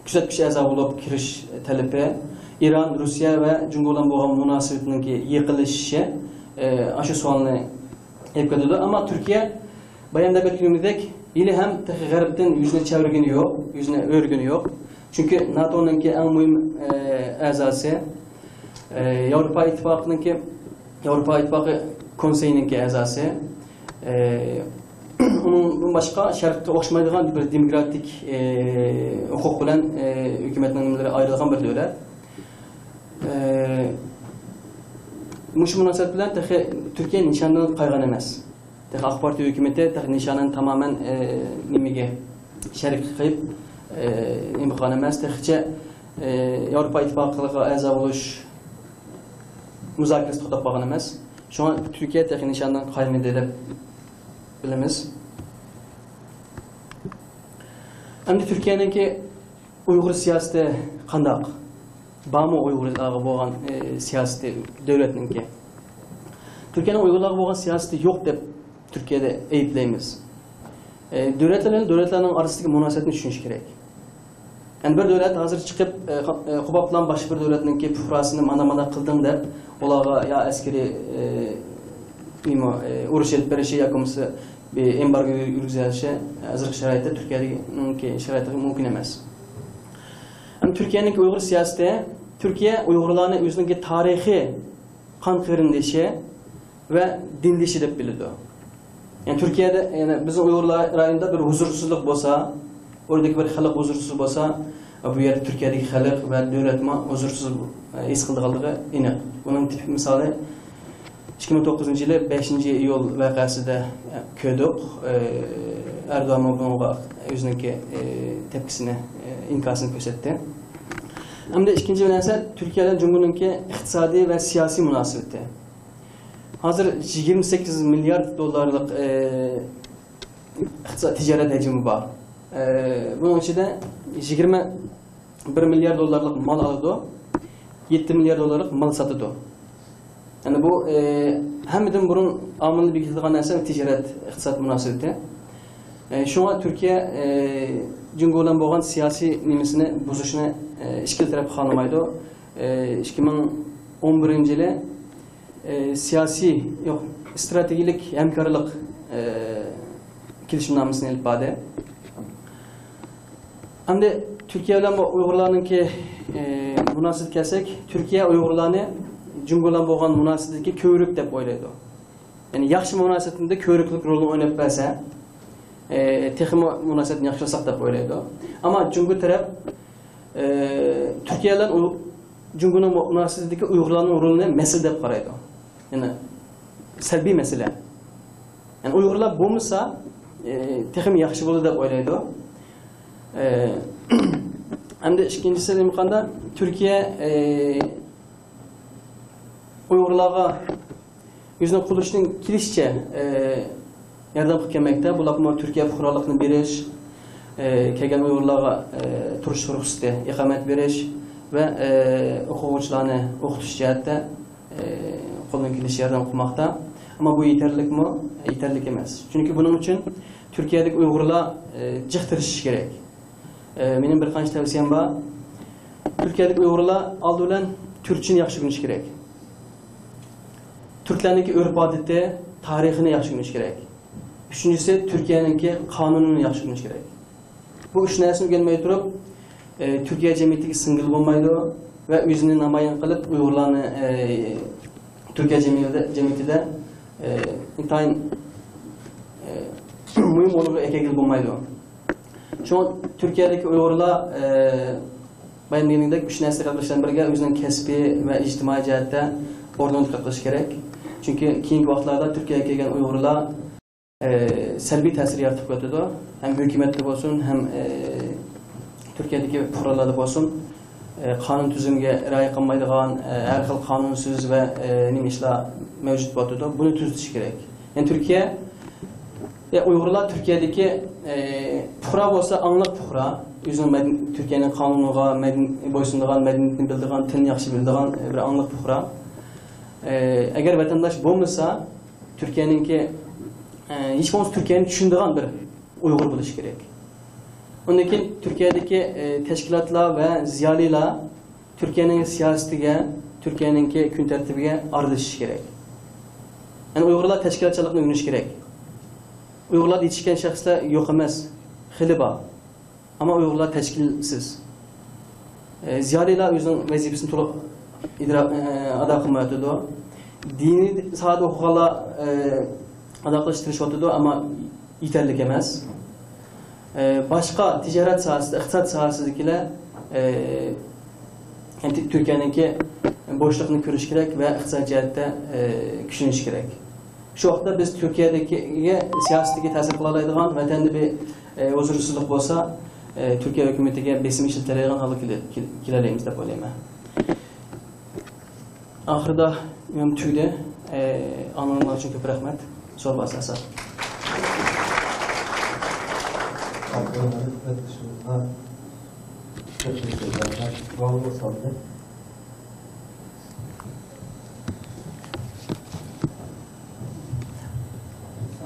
كۆزەتكۈچى ئەزا بولۇپ كىرىش تەلىپى، ئىران، روسىيە ۋە جۇڭگو بىلەن بولغان مۇناسىۋىتىنىڭكى يېقىنلىشىشى، ئى، ئاشۇ سوئالنى ئېلىپ كېلىدۇ. ئەمما تۈركىيە باياندا بەلگىلىگىنىدەك، ھېلىھەم تېخى غەربتىن يۈزىنى چەۋرىگىنى يوق، يۈزىنى ئۆرۈگىنى يوق. چۈنكى ناتونىڭكى ئەڭ مۇھىم، ئە، ئەزاسى، ئە، ياۋروپا ئىتتىپاقىنىڭكى، ياۋروپا ئىتتىپاقى كونسېيىنىڭكى ئەزاسى. ئە، ئۇنىڭدىن باشقا شەرققە ئوخشىمايدىغان بىر دېموكراتىك، ئە، ھوقۇق بىلەن، ئە، ھۆكۈمەتنىڭ نېمىلىرى ئايرىلغان بىر دۆلەت. ئە، مۇشۇ مۇناسىۋەت بىلەن تېخى تۈركىيە نىشاندىن قايغان ئەمەس. تېخى ئاق پارتىيە ھۆكۈمىتى تېخى نىشانىنى تامامەن، ئى، نېمىگە، شەرققە قىلىپ، ئى، نېمە قىلغان ئەمەس. تېخىچە، ئى، ياۋروپا ئىتتىپاقىغا ئەزا بولۇش مۇزاكىرىسى توختاپ قالغان ئەمەس. شۇڭا تۈركىيە تېخى نىشاندىن قايمىدى دەپ بىلىمىز. ئەمدى تۈركىيەنىڭكى ئۇيغۇر سىياسىتى قانداق؟ بارمۇ ئۇيغۇرلارغا بولغان، ئى، سىياسىتى دۆلەتنىڭكى؟ تۈركىيەنىڭ ئۇيغۇرلارغا بولغان سىياسىتى يوق دەپ تۈركىيەدە ئەيىبلەيمىز. ئى، دۆلەتلەر بىلەن دۆلەتلەرنىڭ ئارىسىدىكى مۇناسىۋەتنى چۈشىنىش كېرەك. يەنى بىر دۆلەت ھازىر چىقىپ، ئى، قا-، ئى، قوباپ بىلەن باشقا بىر دۆلەتنىڭكى پۇقراسىنى مانا-مانا قىلدىڭ دەپ، ئۇلارغا يا ئەسكىرىي، ئى، نېمە، ئى، ئۇرۇش ئېلىپ بېرىشى ياكى بولمىسا بىر ئېمبارگو يۈرگۈزۈشى ھازىرقى شارائىتتا تۈركىيەنىڭكى شارائىتىغا مۇمكىن ئەمەس. ئەمما تۈركىيەنىڭكى ئۇيغۇر سىياسىتى، تۈركىيە ئۇيغۇرلارنى ئۆزىنىڭكى تارىخىي قان قېرىندىشى ۋە دىنلىشى دەپ بىلىدۇ. يەنى تۈركىيەدە، يەنى بىزنىڭ ئۇيغۇرلار رايونىدا بىر ھۇزۇرسىزلىق بولسا، ئوردىكى بىر خەلق ھۇزۇرسىز بولسا، بۇ يەردە تۈركىيەدىكى خەلق ۋە دۆلەتمۇ ھۇزۇرسىز ھېس قىلىدىغانلىقى ئېنىق. بۇنىڭ تىپىك مىسالى، ئىككى مىڭ توققۇزىنچى يىلى بەشىنچى ئىيۇل ۋەقەسىدە كۆردۇق. ئەردوغانمۇ بۇنىڭغا ئۆزىنىڭكى تەپكىسىنى، ئىنكاسىنى كۆرسەتتى. ئەمدى ئىككىنچى بىر نەرسە، تۈركىيە بىلەن جۇڭگونىڭكى ئىقتىسادىي ۋە سىياسىي مۇناسىۋىتى. ھازىر يىگىرمە سەككىز مىليارد دوللارلىق، ئى، ئىقتىساد، تىجارەت ھەجمى بار. ئى، بۇنىڭ ئىچىدە يىگىرمە بىر مىليارد دوللارلىق مال ئالىدۇ، يەتتە مىليارد دوللارلىق مال ساتىدۇ. يەنى بۇ، ئى، ھەممىدىن بۇرۇن ئامىلنى بېكىتىدىغان نەرسە تىجارەت، ئىقتىساد مۇناسىۋىتى. ئى، شۇڭا تۈركىيە، ئى، جۇڭگو بىلەن بولغان سىياسىي نېمىسىنى بۇزۇشنى، ئى، ئىككىلا تەرەپ خالىمايدۇ. ئى، ئىككى مىڭ ئون بىرىنچى يىلى، ئى، سىياسىي، يوق، ئىستراتېگىيەلىك ھەمكارلىق، ئى، كېلىشىمنامىسىنى ئېلىپ باردى. ئەمدى تۈركىيە بىلەن بۇ ئۇيغۇرلارنىڭكى، ئى، مۇناسىۋىتىگە كەلسەك، تۈركىيە ئۇيغۇرلارنى جۇڭگو بىلەن بولغان مۇناسىۋىتىدىكى كۆۋرۈك دەپ ئويلايدۇ. يەنى ياخشى مۇناسىۋەتنى كۆۋرۈكلۈك رولىنى ئويناپ بەرسە، ئى، تېخىمۇ مۇناسىۋەتنى ياخشىلىساق دەپ ئويلايدۇ. ئەمما جۇڭگو تەرەپ، ئى، تۈركىيە بىلەن ئۇ-، جۇڭگونىڭ مۇ-، مۇناسىۋىتىدىكى ئۇيغۇرلارنىڭ رولىنى مەسىلە دەپ قارايدۇ. يەنى سەلبىي مەسىلە. يەنى ئۇيغۇرلار بولمىسا، ئى، تېخىمۇ ياخشى بولىدۇ دەپ ئويلايدۇ. ئى، ئەمدى ئىككىنچىسى نېمە قاندا؟ تۈركىيە، ئى، ئۇيغۇرلارغا يۈزنى قۇلۇشتىن كېلىشىچە، ئى، ياردەم قىلىپ كەلمەكتە. بۇلارمۇ تۈركىيە پۇقرالىقىنى بېرىش، ئى، كەلگەن ئۇيغۇرلارغا، ئى، تۇرۇش رۇخسىتى، ئىقامەت بېرىش ۋە، ئى، ئوقۇغۇچىلارنى ئوقۇتۇش جەھەتتە، ئى، قولدىن كېلىشىچە ياردەم قىلماقتا. ئەمما بۇ يېتەرلىكمۇ؟ يېتەرلىك ئەمەس. چۈنكى بۇنىڭ ئۈچۈن تۈركىيەدىكى ئۇيغۇرلار، ئى، جىق تىرىشىشى كېرەك. ئى، مېنىڭ بىر قانچە تەۋسىيەم بار. تۈركىيەدىكى ئۇيغۇرلار ئالدى بىلەن تۈركچىنى ياخشى ئۆگىنىشى كېرەك. تۈركلەرنىڭكى ئۆرپ-ئادىتى، تارىخىنى ياخشى ئۆگىنىشى كېرەك. ئۈچىنچىسى، تۈركىيەنىڭكى قانۇنىنى ياخشى ئۆگىنىش كېرەك. بۇ ئۈچ نەرسىنى ئۆگەنمەي تۇرۇپ، ئە، تۈركىيە جەمئىيىتىگە سىڭگىلى بولمايدۇ ۋە ئۆزىنى نامايان قىلىپ، ئۇيغۇرلارنى، ئە، تۈركىيە جەمئىيىتىدە، جەمئىيىتىدە، ئە، ئىنتايىن، ئە، مۇھىم ئورۇنغا ئەكەلگىلى بولمايدۇ. شۇڭا تۈركىيەدىكى ئۇيغۇرلار، ئە، بايام دېگىنىمدەك، ئۈچ نەرسە دىققەت قىلىش بىلەن بىرگە، ئۆزىنىڭ كەسپىي ۋە ئىجتىمائىي جەھەتتە ئورنىنى دىققەت قىلىش كېرەك. چۈنكى كېيىنكى ۋاقىتلاردا تۈركىيەگە كەلگەن ئۇيغۇرلار، ئە، سەلبىي تەسىر يارىتىپ كېتىدۇ. ھەم ھۆكۈمەتتە بولسۇن، ھەم، ئە، تۈركىيەدىكى پۇقرالاردا بولسۇن، ئە، قانۇن تۈزۈمگە رىئايە قىلمايدىغان، ئە، ھەر خىل قانۇنسىز ۋە، ئە، نېمە ئىشلار مەۋجۇت بولۇۋاتىدۇ. بۇنى تۈزىتىش كېرەك. يەنى تۈركىيە، يا ئۇيغۇرلار تۈركىيەدىكى، ئە، پۇقرا بولسا ئاڭلىق پۇقرا. ئۆزىنىڭ مەدەن-، تۈركىيەنىڭ قانۇنىغا مەدەن-، بويسۇنىدىغان، مەدەنىيىتىنى بىلىدىغان، تىلىنى ياخشى بىلىدىغان، ئە، بىر ئاڭلىق پۇقرا. ئە، ئەگەر ۋەتەنداش بولمىسا، تۈركىيەنىڭكى، ئە، ھېچ بولمىسا تۈركىيەنى چۈشىنىدىغان بىر ئۇيغۇر بولۇشى كېرەك. ئۇندىن كېيىن تۈركىيەدىكى، ئە، تەشكىلاتلار ۋە زىيالىيلار تۈركىيەنىڭ سىياسىتىگە، تۈركىيەنىڭكى كۈن تەرتىپىگە ئارىلىشىشى كېرەك. يەنى ئۇيغۇرلار تەشكىلاتچىلىقنى ئۆگىنىشى كېرەك. ئۇيغۇرلاردا يېتىشكەن شەخسلەر يوق ئەمەس، خېلى بار. ئەمما ئۇيغۇرلار تەشكىلسىز. ئە، زىيالىيلار ئۆزىنىڭ ۋەزىپىسىنى تولۇق ئىدرا-، ئە، ئادا قىلمايۋاتىدۇ. دىنىي ساھەدە ئوقۇغانلار، ئە، ئادا قىلىشقا تىرىشىۋاتىدۇ، ئەمما يېتەرلىك ئەمەس. ئە، باشقا تىجارەت ساھەسىدە، ئىقتىساد ساھەسىدىكىلەر، ئە، يەنى تۈركىيەنىڭكى بوشلۇقىنى كۆرۈش كېرەك ۋە ئىقتىساد جەھەتتە، ئە، كۈچلىنىش كېرەك. شۇ ۋاقىتتا بىز تۈركىيەدىكىگە سىياسىتىگە تەسىر قىلالايدىغان، ۋەتەندە بىر، ئە، ھۇزۇرسىزلىق بولسا، ئە، تۈركىيە ھۆكۈمىتىگە بېسىم ئىشلىتەلەيدىغان ھالغا كېلە-، كېلە-، كېلەلەيمىز دەپ ئويلايمەن. ئاخىرىدا مېنىڭ تۈگىدى. ئە، ئاڭلىغىنىڭلار ئۈچۈن كۆپ رەھمەت. سوئال بارسا، ساق.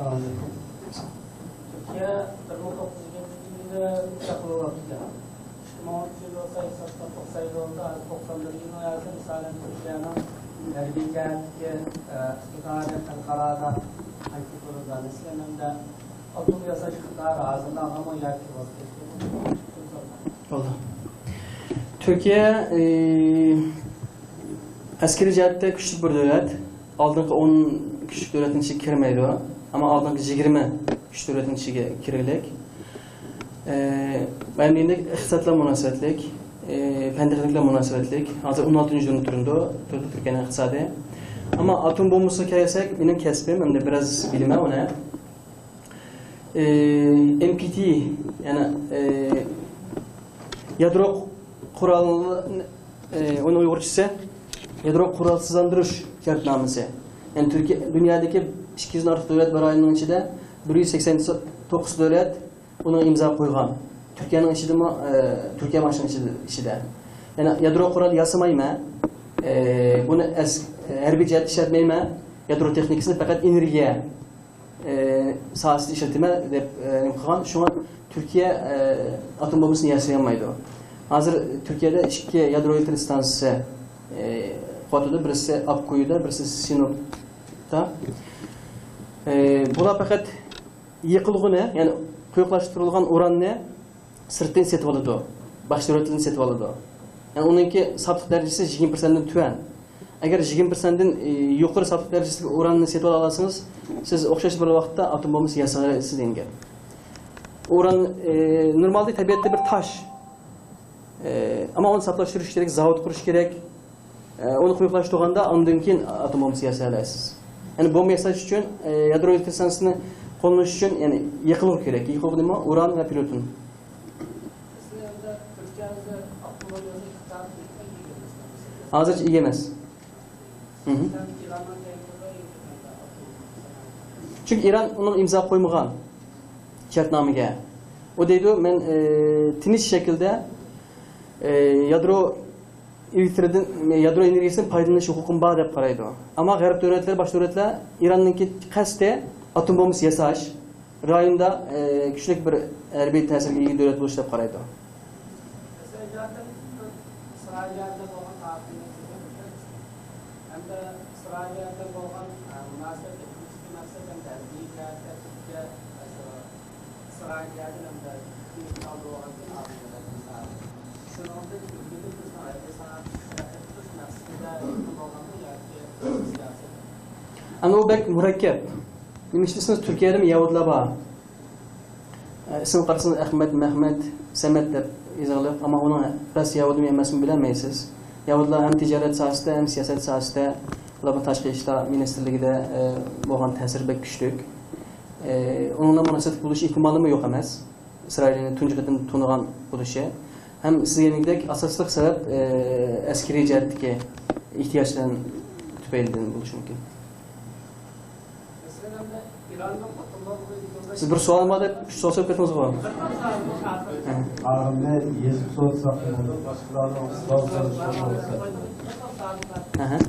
ئەسسالامۇئەلەيكۇم. تۈركىيە بىر مىڭ توققۇز يۈز يىگىرمە ئۈچىنچى يىلى ئۇرۇش قىلىۋاتىدۇ. ئىككى مىڭ ئون ئۈچىنچى يىل بولسا ھېسابلاپ باقساق، ھازىر توقسان بىرىنچى يىلنىڭ ھازىر مىسالەن تۈركىيەنىڭ ھەربىي جەھەتتىكى، ئە، ئىقتىدارى خەلقئارادا قانچىلىك دەرىجىدە، مەسىلەن، ئەمدى ئاتوم ياساش ئىقتىدارى ھازىرلانغانمۇ ياكى ۋاز كەچكەنمۇ؟ بولدى. تۈركىيە، ئى، ئەسكىرىي جەھەتتە كۈچلۈك بىر دۆلەت. ئالدىنقى ئون كۈچلۈك دۆلەتنىڭ ئىچىگە كىرمەيدۇ. ئەمما ئالدىنقى يىگىرمە كۈچلۈك دۆلەتنىڭ ئىچىگە كىرگۈلۈك. ئى، مەن دېگەندەك ئىقتىسادلار مۇناسىۋەتلىك، ئى، پەن تېخنىكىلار مۇناسىۋەتلىك. ھازىر ئون ئالتىنچى ئورۇندا تۇرىدۇ، تۇرىدۇ تۈركىيەنىڭ ئىقتىسادى. ئەمما ئاتوم بومبىسىغا كەلسەك، مېنىڭ كەسپىم، ئەمدى بىراز بىلىمەن ئۇنى. ئى، ئېن پى تى، يەنى، ئى، يادرو قورال، ئى، ئۇنىڭ ئۇيغۇرچىسى يادرو قورالسىزلاندۇرۇش شەرتنامىسى. يەنى تۈركىيە، دۇنيادىكى ئىككى يۈزدىن ئارتۇق دۆلەت بار ئاينىڭ ئىچىدە، بىر يۈز سەكسەن توققۇز دۆلەت ئۇنىڭ ئىمزا قويغان. تۈركىيەنىڭ ئىچىدىمۇ، ئى، تۈركىيە مانا شۇنىڭ ئىچىدە، ئىچىدە. يەنى يادرو قورال ياسىمايمەن، ئى، بۇنى ئەس-، ھەربىي جەھەتتە ئىشلەتمەيمەن، يادرو تېخنىكىسىنى پەقەت ئېنېرگىيە ئى، ساھەسىدە ئىشلىتىمەن دەپ، ئى، نېمە قىلغان. شۇڭا تۈركىيە، ئى، ئاتوم بومبىسىنى ياسىيالمايدۇ. ھازىر تۈركىيەدە ئىككى يادرو ئېلېكتر ئىستانسىسى، ئى، قۇۋۋەتلىدى. بىرسى ئاككۇيدا، بىرسى سىنوپتا. ئى، بۇلار پەقەت يېقىلغۇنى، يەنى قويۇقلاشتۇرۇلغان ئۇراننى سىرتتىن سېتىۋالىدۇ، باشقا دۆلەتلەردىن سېتىۋالىدۇ. يەنى ئۇنىڭكى ساپلىق دەرىجىسى يىگىرمە پىرسەنتتىن تۆۋەن. ئەگەر يىگىرمە پىرسەنتتىن، ئى، يۇقىرى ساپلىق دەرىجىسىدىكى ئۇراننى سېتىۋالالىسىڭىز، سىز ئوخشاش بىر ۋاقىتتا ئاتوم بومبىسى ياسايسىز دېگەن گەپ. ئۇران، ئى، نورمالدا تەبىئەتتە بىر تاش. ئى، ئەمما ئۇنى ساپلاشتۇرۇش كېرەك، زاۋۇت قۇرۇش كېرەك. ئە، ئۇنى قويۇقلاشتۇرغاندا ئاندىن كېيىن ئاتوم بومبىسى ياسىيالايسىز. يەنى بومبا ياساش ئۈچۈن، ئە، يادرو ئېلېكتر ئىستانسىسىنى قوللىنىش ئۈچۈن، يەنى يېقىلغۇ كېرەك. يېقىلغۇ نېمە؟ ئۇران ۋە پلۇتون. ھازىرچە ئىگە ئەمەس. مھم. چۈنكى ئىران ئۇنىڭ ئىمزا قويمىغان شەرتنامىگە. ئۇ دەيدۇ، مەن، ئە، تىنچ شەكىلدە، ئە، يادرو ئېلېكتىردىن، يادرو ئېنېرگىيىسىدىن پايدىلىنىش ھوقۇقۇم بار دەپ قارايدۇ. ئەمما غەرب دۆلەتلىرى، باشقا دۆلەتلەر ئىراننىڭكى قەستى ئاتوم بومبىسى ياساش، رايوندا، ئە، كۈچلۈك بىر ھەربىي تەسىرگە ئىگە دۆلەت بولۇش دەپ قارايدۇ. ئىسرائىلىيە بىلەن بولغان تارىخىي مۇناسىۋەت، ئىسرائىلىيە بىلەن بولغان، ئە، مۇناسىۋەت، ئىككىنچى مەقسەت ھەم ھەربىي جەھەتتە ئىسرائىلىيەدىن ھەمدە ئىمتىھان بولغاندىن ئالدىن شۇنىڭدىن ئۈلگىدىن بىزنىڭ ئەلبەتتە تەرەققىي قىلىش مەقسىتىدە بولغانمۇ ياكى سىياسىي؟ ئەنە ئۇ بەك مۇرەككەپ. نېمە ئىش دېسىڭىز، تۈركىيەدىمۇ يەھۇدىيلار بار. ئىسىمغا قارىسىڭىز، ئەخمەت، مەخمەت، سەمەت دەپ يېزىقلىق، ئەمما ئۇنىڭ راست يەھۇدىيمۇ ئەمەسمۇ بىلەلمەيسىز. يەھۇدىيلار ھەم تىجارەت ساھەسىدە، ھەم سىياسەت ساھەسىدە، ئۇلارنىڭ تاشقى ئىشلار مىنىستىرلىكىدە، ئە، بولغان تەسىرى بەك كۈچلۈك. ئە، ئۇنىڭ بىلەن مۇناسىۋەتلىك بولۇش ئېھتىمالىمۇ يوق ئەمەس. ئىسرائىلنى تۇنجى قېتىم تونۇغان بولۇشى. ھەم سىز دېگەندەك ئاساسلىق سەۋەب، ئە، ئەسكىرىي جەھەتتىكى ئېھتىياجدىن تۈپەيلىدىن بولۇشى مۇمكىن. سىز بىر سوئال بار دەپ، ئۈچ سوئال سوراپ كەتتىڭىزغۇ؟ ھە. ئاغىمنى يېزىپ سورىساق، باشقىلارنىڭ سوئال سورىشىغا بولسا. ھە، ھە.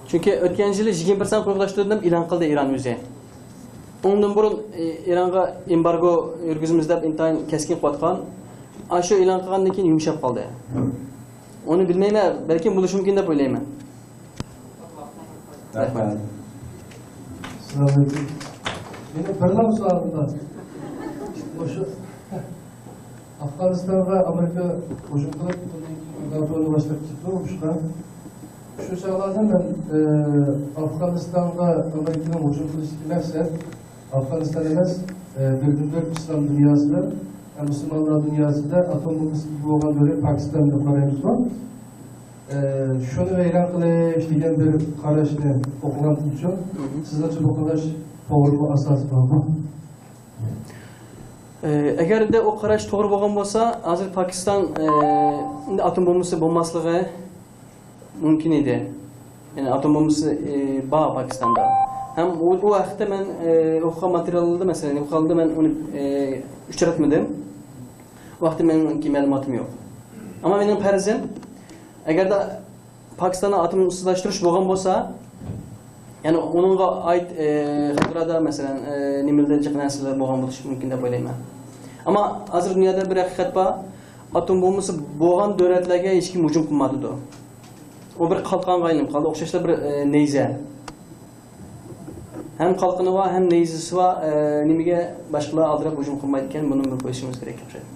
چۈنكى ئۆتكەن يىلى يىگىرمە پىرسەنت قويۇقلاشتۇردۇم دەپ ئېلان قىلدى ئىران ئۆزى. ئۇنىڭدىن بۇرۇن، ئى، ئىرانغا ئېمبارگو يۈرگۈزىمىز دەپ ئىنتايىن كەسكىن قىلىۋاتقان. ئاشۇ ئېلان قىلغاندىن كېيىن يۇمشاپ قالدى. ئۇنى بىلمەيمەن، بەلكىم بولۇشى مۇمكىن دەپ ئويلايمەن. رەھمەت. ئەسسالامۇئەلەيكۇم. مېنىڭ بىرلا سوئالىم بار. مۇشۇ ئافغانىستانغا ئامېرىكا ھۇجۇم قىلىپ، ئۇنىڭ كېيىن ئۇيغۇرلارنى باشلاپ كېتىدۇ ئۇرۇشقا. شۇ چاغلاردا مەن، ئى، ئافغانىستانغا ئامېرىكىنىڭ ھۇجۇم قىلىشتىكى مەقسەت ئافغانىستان ئەمەس، ئى، بىردىنبىر ئىسلام دۇنياسىدا، ھەم مۇسۇلمانلار دۇنياسىدا ئاتوم بومبىسىغا ئىگە بولغان دۆلەت پاكىستان دەپ قارايمىزغۇ. ئى، شۇنى ۋەيران قىلىش دېگەن بىر قاراشنى ئوقۇغان تۇرۇپچۇ. سىزنىڭچە بۇ قاراش توغرىمۇ، ئاساسىي بارمۇ؟ ئى، ئەگەردە ئۇ قاراش توغرا بولغان بولسا، ھازىر پاكىستان، ئى، ئاتوم بومبىسى بولماسلىقى مۇمكىن ئىدى. يەنى ئاتوم بومبىسى، ئى، بار پاكىستاندا. ھەم ئۇ، ئۇ ھەقتە مەن، ئى، ئوقۇغان ماتېرىيالدا، مەسىلەن، ئوقۇغاندا مەن ئۇنى، ئى، ئۇچراتمىدىم. ئۇ ھەقتە مېنىڭكى مەلۇماتىم يوق. ئەمما مېنىڭ پەرىزىم، ئەگەردە پاكىستاندا ئاتومسىزلاشتۇرۇش بولغان بولسا، يەنى ئۇنىڭغا ئائىت، ئى، خەلقئارادا، مەسىلەن، ئى، نېمىلەردە جىق نەرسىلەر بولغان بولۇشى مۇمكىن دەپ ئويلايمەن. ئەمما ھازىر دۇنيادا بىر ھەقىقەت بار، ئاتوم بومبىسى بولغان دۆلەتلەرگە ھېچكىم ھۇجۇم قىلمايدۇ. ئۇ بىر قالقانغا ئايلىنىپ قالدى. ئوخشاشلا بىر، ئى، نەيزە. ھەم قالقىنى بار، ھەم نەيزىسى بار، ئى، نېمىگە باشقىلار ئالدىراپ ھۇجۇم قىلمايدىكەن، بۇنى بىر قويۇشىمىز كېرەك ئوخشايدۇ.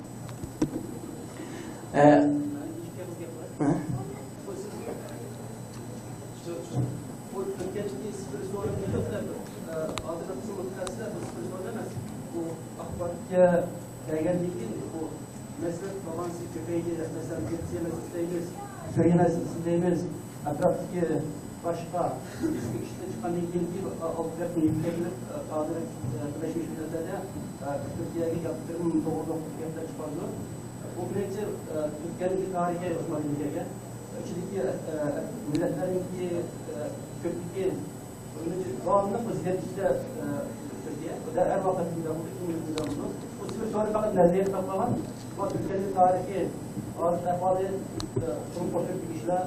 ئى، ھە؟ بۇ تۈركىيەدىكى سىفىر سورۇن دېدۇق دەپ، ئى، ھازىر قىسىم مۇتەخەسسىسلەر بۇ سىفىر سورۇن ئەمەس. بۇ ئاخباراتقا كەلگەندىن كېيىن بۇ مەسىلە بولغانسى كۆپەيدى، مەسىلەن، گرېتسىيە مەسىلىسى دەيمىز، سۈرىيە مەسىلىسى دەيمىز، ئەتراپتىكى باشقا ئىچكى ئىشلار چىققاندىن كېيىنكى ئالدى تەرەپنى يېتىلىپ، ھازىر بىرلەشمىش مىللەتلەردە تۈركىيەگە ياتتۇرۇم توغرۇلۇق گەپلەر چىقارىدۇ. بۇ بىرىنچى، تۈركىيەنىڭكى تارىخى ئوسمانلىدىن كەلگەن. ئىچىدىكى مىللەتلەرنىڭكى كۆپلۈكى داۋاملىق بۇ زىيان ئىچىدە تۈركىيە. خۇدا ھەر ۋاقىت بىلەن بولىدۇ، كىم بىلەن بولىدۇ. بۇ سىفىر سورۇن پەقەت نەزەرىيە قىلىپ قالغان. ئەمما تۈركىيەنىڭ تارىخى، ھازىر ئەھۋالى، تۇرمۇش ئوتتۇرىدىكى ئىشلار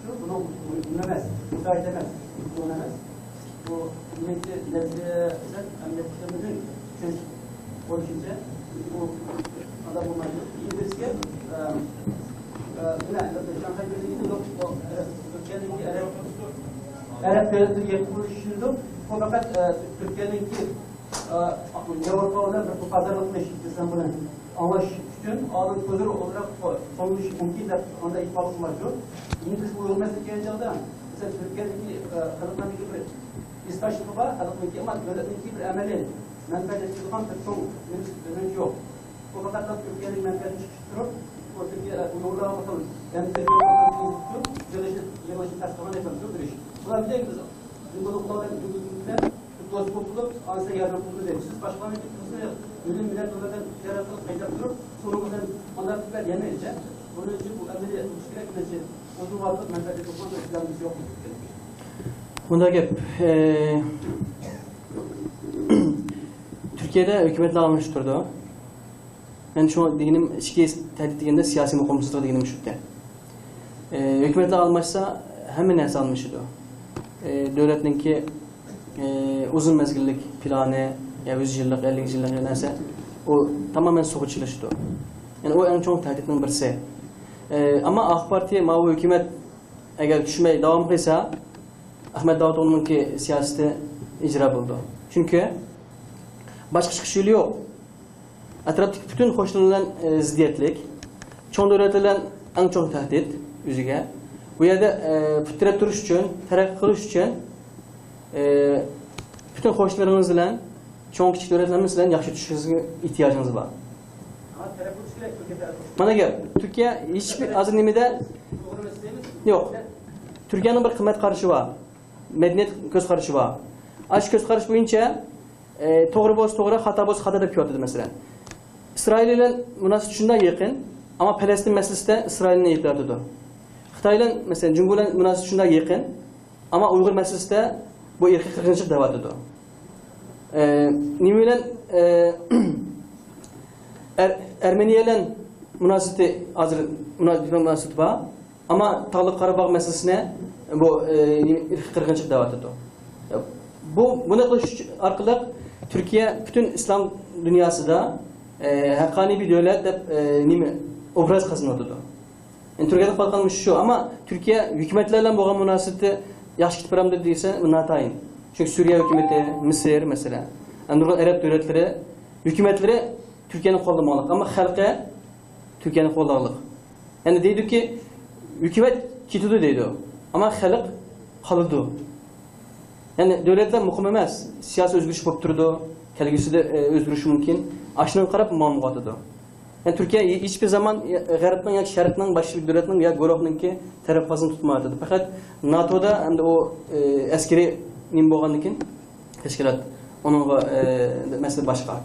شۇ، بۇنىڭ نېمە ئەمەس، مۇشاھىدە ئەمەس، ئۇقۇم ئەمەس. بۇ نېمىكى نەزەرىيە دېسەك، ئەمەلىيەتتە بىزنىڭ چۈشەنچە بولۇشىچە، بۇ ئادام بولمايدۇ. ئىنگلىزچە، ئە، ئە، نېمە، شاڭخەي بىرلىكى دېدۇق، ئۇ ئەرەب، تۈركىيەنىڭكى ئەرەب، ئەرەب دۆلەتلىرىگە يېقىن بولۇشى چۈشىنىدۇ. بۇ پەقەت، ئە، تۈركىيەنىڭكى، ئە، ياۋروپا بىلەن بىر پازارلىق قىلىش دېسەم بۇنى. ئاڭلاش ئۈچۈن ئالدىن كوزىر ئولتۇراپ قويۇلۇشى مۇمكىن دەپ ئانداق ئېيتقانلىقىم بارچۇ. ئىنگلىز ئۇيغۇر مەسىلىسى كەلگەن چاغدا، مەسىلەن، تۈركىيەدىكى، ئە، خەلقلەرنىڭكى بىر ھېسداشلىقى بار، خەلقنىڭكى، ئەمما دۆلەتنىڭكى بىر ئەمەلىي مەنپەئەت يەتكۈزىدىغان بىر چوڭ ئۈنۈمى يوق. بۇ پەقەتلا تۈركىيەنىڭ مەنپەئەتىنى چىقىشتۇرۇپ، بۇ تۈركىيە ئۇيغۇرلارغا بىر خىل يەنە تۈركىيە يېڭىلىشىنى تەستىقلىغان ئېساسىدا بىر ئىش. بۇلار بىزدەك بىز جۇڭگولۇقلار بىلەن جۇڭگولۇقلار بىلەن دوست بولۇپ، ئانسا ياردەم قىلىمىز دەيمىز. سىز باشقىلارنىڭكى قىلسا مىليون مىليون دوللاردىن تىجارەت قىلىپ قايتۇرۇپ تۇرۇپ، سونىڭىزدىن ئانداق تىكلەپ يەنە ئىچە. بۇنىڭ ئۈچۈن بۇ ئەمەلىي قىلىش كېرەك، مەنچە ئۇزۇن ۋاقىت مەنپەئەتى توپلىغان بىر پىلانىمىز يوق. مۇنداق گەپ، ئى، تۈركىيەدە ھۆكۈمەتلەر ئالمىشىپ تۇرىدۇ. مەن شۇ دېگىنىم ئىچكى تەھدىت دېگەندە سىياسىي مۇقىمسىزلىق دېگىنىم شۇ ئىكەن. ئى، ھۆكۈمەتلەر ئالماشسا ھەممە نەرسە ئالمىشىدۇ. ئى، دۆلەتنىڭكى، ئى، ئۇزۇن مەزگىللىك پىلانى، يا يۈز يىللىق، ئەللىك يىللىق نەرسە، ئۇ تامامەن سۇغا چىلىشىدۇ. يەنى ئۇ ئەڭ چوڭ تەھدىتنىڭ بىرسى. ئى، ئەمما ئاق پارتىيە ماۋۇ ھۆكۈمەت ئەگەر چۈشمەي داۋام قىلسا، ئەخمەت داۋۇتوغلۇنىڭكى سىياسىتى ئىجرا بولىدۇ. چۈنكى باشقا چىقىش يولى يوق. ئەتراپتىكى پۈتۈن قوشنىلار بىلەن، ئە، زىددىيەتلىك، چوڭ دۆلەتلەر بىلەن ئەڭ چوڭ تەھدىت ئۆزىگە. بۇ يەردە، ئە، پۇت تىرەپ تۇرۇش ئۈچۈن، تەرەققىي قىلىش ئۈچۈن، ئە، پۈتۈن قوشنىلىرىڭىز بىلەن، چوڭ كىچىك دۆلەتلىرىمىز بىلەن ياخشى تۇتۇشىڭىزغا ئېھتىياجىڭىز بار. مانا گەپ، تۈركىيە ھېچبىر ھازىر نېمىدە يوق. تۈركىيەنىڭ بىر قىممەت قارىشى بار، مەدەنىيەت كۆز قارىشى بار. ئاشۇ كۆز قارىش بويىچە، ئە، توغرا بولسا توغرا، خاتا بولسا خاتا دەپ كۆرۈۋاتىدۇ، مەسىلەن. ئىسرائىل بىلەن مۇناسىۋىتى شۇنداق يېقىن، ئەمما پەلەستىن مەسىلىسىدە ئىسرائىلنى ئەيىبلەۋاتىدۇ. خىتاي بىلەن، مەسىلەن، جۇڭگو بىلەن مۇناسىۋىتى شۇنداق يېقىن، ئەمما ئۇيغۇر مەسىلىسىدە بۇ ئىرقىي قىرغىنچىلىق دەۋاتىدۇ. ئە، نېمە بىلەن، ئە، ئەر-، ئەرمېنىيە بىلەن مۇناسىۋىتى ھازىر مۇنا-، مۇناسىۋىتى بار. ئەمما تاغلىق قاراباغ مەسىلىسىنى بۇ، ئى، ئىرقىي قىرغىنچىلىق دەۋاتىدۇ. بۇ، بۇنى قىلىش ئارقىلىق تۈركىيە پۈتۈن ئىسلام دۇنياسىدا، ئى، ھەققانىي بىر دۆلەت دەپ، ئى، نېمە، ئوبراز قازىنىۋاتىدۇ. يەنى تۈركىيەدە قالغان شۇ، ئەمما تۈركىيە ھۆكۈمەتلەر بىلەن بولغان مۇناسىۋىتى ياخشى كېتىپ بارامدۇ دېسە، بۇ ناتايىن. چۈنكى سۈرىيە ھۆكۈمىتى، مىسىر مەسىلەن، نۇرغۇن ئەرەب دۆلەتلىرى ھۆكۈمەتلىرى تۈركىيەنى قوللىمىغانلىق، ئەمما خەلقى تۈركىيەنى قوللاغانلىق. يەنى دەيدۇكى، ھۆكۈمەت كېتىدۇ دەيدۇ، ئەمما خەلق قالىدۇ. يەنى دۆلەتلەر مۇقىم ئەمەس، سىياسىي ئۆزگىرىش بولۇپ تۇرىدۇ، كەلگۈسىدە، ئە، ئۆزگىرىشى مۇمكىن. ئاشۇنىڭغا قاراپ مۇئامىلە قىلىۋاتىدۇ. يەنى تۈركىيە ھېچبىر زامان غەربنىڭ ياكى شەرقنىڭ باشقا بىر دۆلەتنىڭ يا گۇرۇھنىڭكى تەرەپ قازىنىپ تۇتمايۋاتىدۇ. پەقەت ناتودا ھەمدە ئۇ، ئە، ئەسكىرىي نېمە بولغاندىن كېيىن تەشكىلات، ئۇنىڭغا، ئە، مەسىلە باشقا.